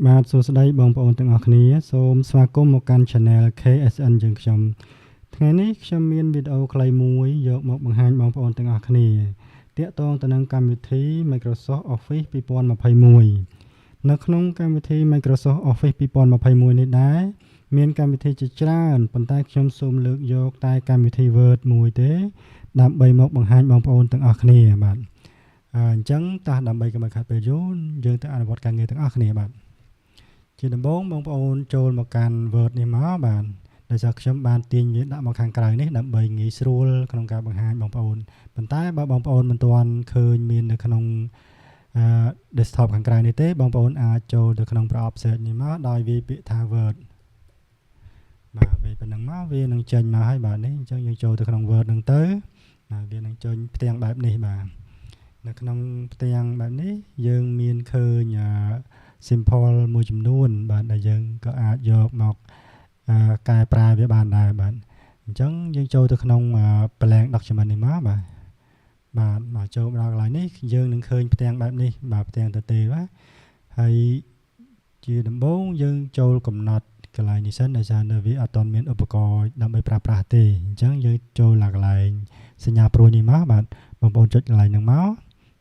បាទសួស្តីបងប្អូនទាំងអស់គ្នាសូមស្វាគមន៍មកកាន់ Channel KSN យើងខ្ញុំថ្ងៃនេះខ្ញុំមានវីដេអូខ្លីមួយយកមកបង្ហាញបងប្អូនទាំងអស់គ្នាទាក់ទងទៅនឹងកម្មវិធី Microsoft Office 2021នៅក្នុងកម្មវិធី Microsoft Office 2021នេះដែរមានកម្មវិធីជាច្រើនប៉ុន្តែខ្ញុំសូមលើកយកតែកម្មវិធី Word មួយទេដើម្បីមកបង្ហាញបងប្អូនទាំងអស់គ្នាបាទអញ្ចឹងតោះដើម្បីកុំឲ្យខាត់ពេលយូរយើងទៅអនុវត្តការងារទាំងអស់គ្នាបាទជាដំបូងបងប្អូនចូលមកកាន់ Word នេះមកបាទដោយសារខ្ញុំបានទាញវាដាក់មកខាងក្រៅនេះដើម្បីងាយស្រួលក្នុងការបង្ហាញបងប្អូនប៉ុន្តែបើបងប្អូនមិនទាន់ឃើញមាននៅក្នុងអឺ desktop ខាងក្រៅនេះទេបងប្អូនអាចចូលទៅក្នុងប្រអប់ search នេះមកដោយវាយពាក្យថា Word បាទវាប៉ុណ្ណឹងមកវានឹងចេញមកហើយបាទនេះអញ្ចឹងយើងចូលទៅក្នុង Word ហ្នឹងទៅបាទវានឹងចេញផ្ទាំងបែបនេះបាទនៅក្នុងផ្ទាំងបែបនេះយើងមានឃើញ sample មួយចំនួនបាទដែលយើងក៏អាចយកមកកែប្រែវាបានដែរបាទអញ្ចឹងយើងចូលទៅក្នុង blank document នេះមកបាទបាទមកចូលដល់កន្លែងនេះយើងនឹងឃើញផ្ទាំងបែបនេះបាទផ្ទាំងទទេបាទហើយជាដំបូងយើងចូលកំណត់កន្លែងនេះសិនដោយសារនៅវាអត់ទាន់មានឧបករណ៍ដើម្បីប្រើប្រាស់ទេអញ្ចឹងយើងចូលឡើងកន្លែងសញ្ញាព្រួយនេះមកបាទបងប្អូនចុចកន្លែងហ្នឹងមក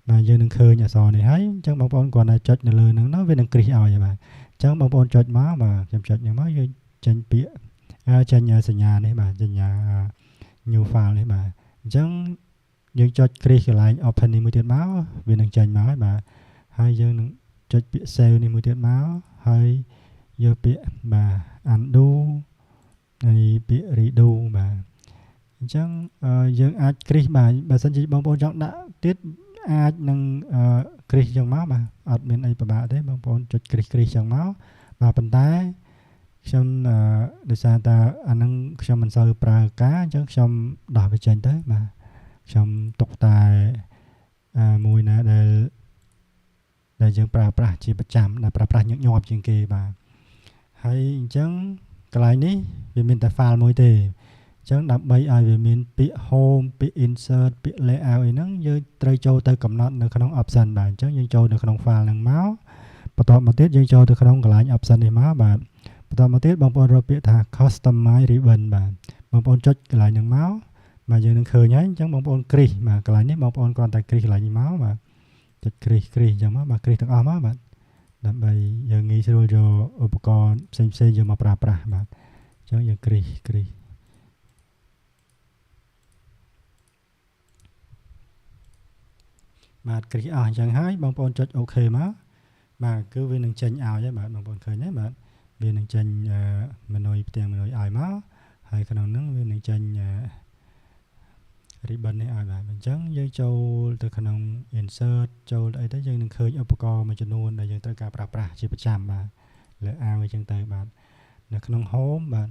បាទយើងនឹងឃើញអក្សរនេះហើយអញ្ចឹងបងប្អូនគ្រាន់តែចុចនៅលើហ្នឹងទៅវានឹងគ្រីសឲ្យបាទអញ្ចឹងបងប្អូនចុចមកបាទខ្ញុំចុចហ្នឹងមកយើងចេញពាក្យចេញសញ្ញានេះបាទសញ្ញា new file នេះបាទអញ្ចឹងយើងចុចគ្រីសកន្លែង open នេះមួយទៀតមកវានឹងចេញមកហើយបាទហើយយើងនឹងចុចពាក្យ save នេះមួយទៀតមកហើយយកពាក្យបាទ undo ហើយពាក្យ redo បាទអញ្ចឹងយើងអាចគ្រីសបាទបើសិនជាបងប្អូនចង់ដាក់ទៀតអាចនឹងគ្រីសចឹងមកបាទអត់មានអីពិបាកទេបងប្អូនចុចគ្រីសគ្រីសចឹងមកបាទប៉ុន្តែខ្ញុំដោយសារតែអាហ្នឹងខ្ញុំមិនសូវប្រើការអញ្ចឹងខ្ញុំដោះវាចេញទៅបាទខ្ញុំទុកតែមួយណាដែលដែលយើងប្រើប្រាស់ជាប្រចាំដែលប្រើប្រាស់ញឹកញាប់ជាងគេបាទហើយអញ្ចឹងកន្លែងនេះវាមានតែ file មួយទេអញ្ចឹងដើម្បីឲ្យវាមានពាក្យ home ពាក្យ insert ពាក្យ layout អីហ្នឹងយើងត្រូវចូលទៅកំណត់នៅក្នុង option បាទអញ្ចឹងយើងចូលនៅក្នុង file ហ្នឹងមកបន្ទាប់មកទៀតយើងចូលទៅក្នុងកន្លែង option នេះមកបាទបន្តមកទៀតបងប្អូនរកពាក្យថា customize ribbon បាទបងប្អូនចុចកន្លែងហ្នឹងមកបាទយើងនឹងឃើញហើយអញ្ចឹងបងប្អូនគ្រីសបាទកន្លែងនេះបងប្អូនគ្រាន់តែគ្រីសកន្លែងនេះមកបាទចុចគ្រីសគ្រីសអញ្ចឹងមកបាទគ្រីសទាំងអស់មកបាទដើម្បីយើងងាយស្រួលយកឧបករណ៍ផ្សេងផ្សេងយកមកប្រើប្រាស់បាទអញ្ចឹងយើងគ្រីសគ្រីសបាទគ្រីសអស់អញ្ចឹងហើយបងប្អូនចុច OK មកបាទគឺវានឹងចេញឲ្យហើយបាទបងប្អូនឃើញទេបាទវានឹងចេញ menu ផ្ទាំង menu ឲ្យមកហើយក្នុងហ្នឹងវានឹងចេញ ribbon នេះឲ្យបាទអញ្ចឹងយើងចូលទៅក្នុង insert ចូលអីទៅយើងនឹងឃើញឧបករណ៍មួយចំនួនដែលយើងត្រូវការប្រើប្រាស់ជាប្រចាំបាទលើអាវអញ្ចឹងទៅបាទនៅក្នុង home បាទ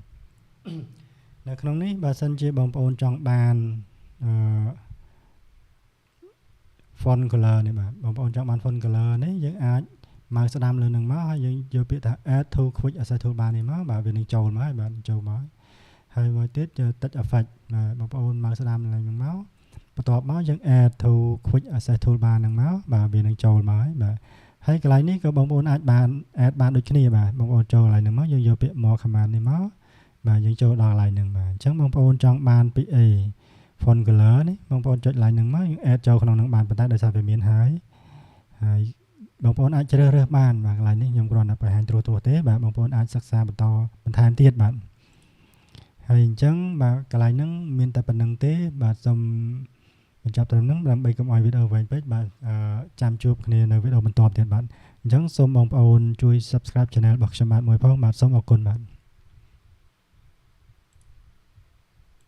នៅក្នុងនេះបើសិនជាបងប្អូនចង់បានអឺ font color នេះបាទបងប្អូនចង់បាន font color នេះយើងអាច mouse ស្ដាំលើនឹងមកហើយយើងយកពាក្យថា add to quick access toolbar នេះមកបាទវានឹងចូលមកហើយបាទចូលមកហើយមួយទៀតយក text effect បាទបងប្អូន mouse ស្ដាំលើនឹងមកបន្ទាប់មកយើង add to quick access toolbar នឹងមកបាទវានឹងចូលមកហើយបាទហើយកន្លែងនេះក៏បងប្អូនអាចបាន add បានដូចគ្នាបាទបងប្អូនចូលកន្លែងហ្នឹងមកយើងយកពាក្យ more command នេះមកបាទយើងចូលដល់កន្លែងហ្នឹងបាទអញ្ចឹងបងប្អូនចង់បានពាក្យ A font color នេះបងប្អូនចុច line ហ្នឹងមកយើង add ចូលក្នុងហ្នឹងបានប៉ុន្តែដោយសារវាមានហើយហើយបងប្អូនអាចជ្រើសរើសបានបាទកន្លែងនេះខ្ញុំគ្រាន់តែបង្ហាញត្រួសត្រាសទេបាទបងប្អូនអាចសិក្សាបន្តបន្ថែមទៀតបាទហើយអញ្ចឹងបាទកន្លែងហ្នឹងមានតែប៉ុណ្្នឹងទេបាទសូមបញ្ចប់ត្រឹមហ្នឹងដើម្បីកុំឲ្យវីដេអូវែងពេកបាទចាំជួបគ្នានៅវីដេអូបន្ទាប់ទៀតបាទអញ្ចឹងសូមបងប្អូនជួយ Subscribe Channel របស់ខ្ញុំបាទមួយផងបាទសូមអរគុណបាទ។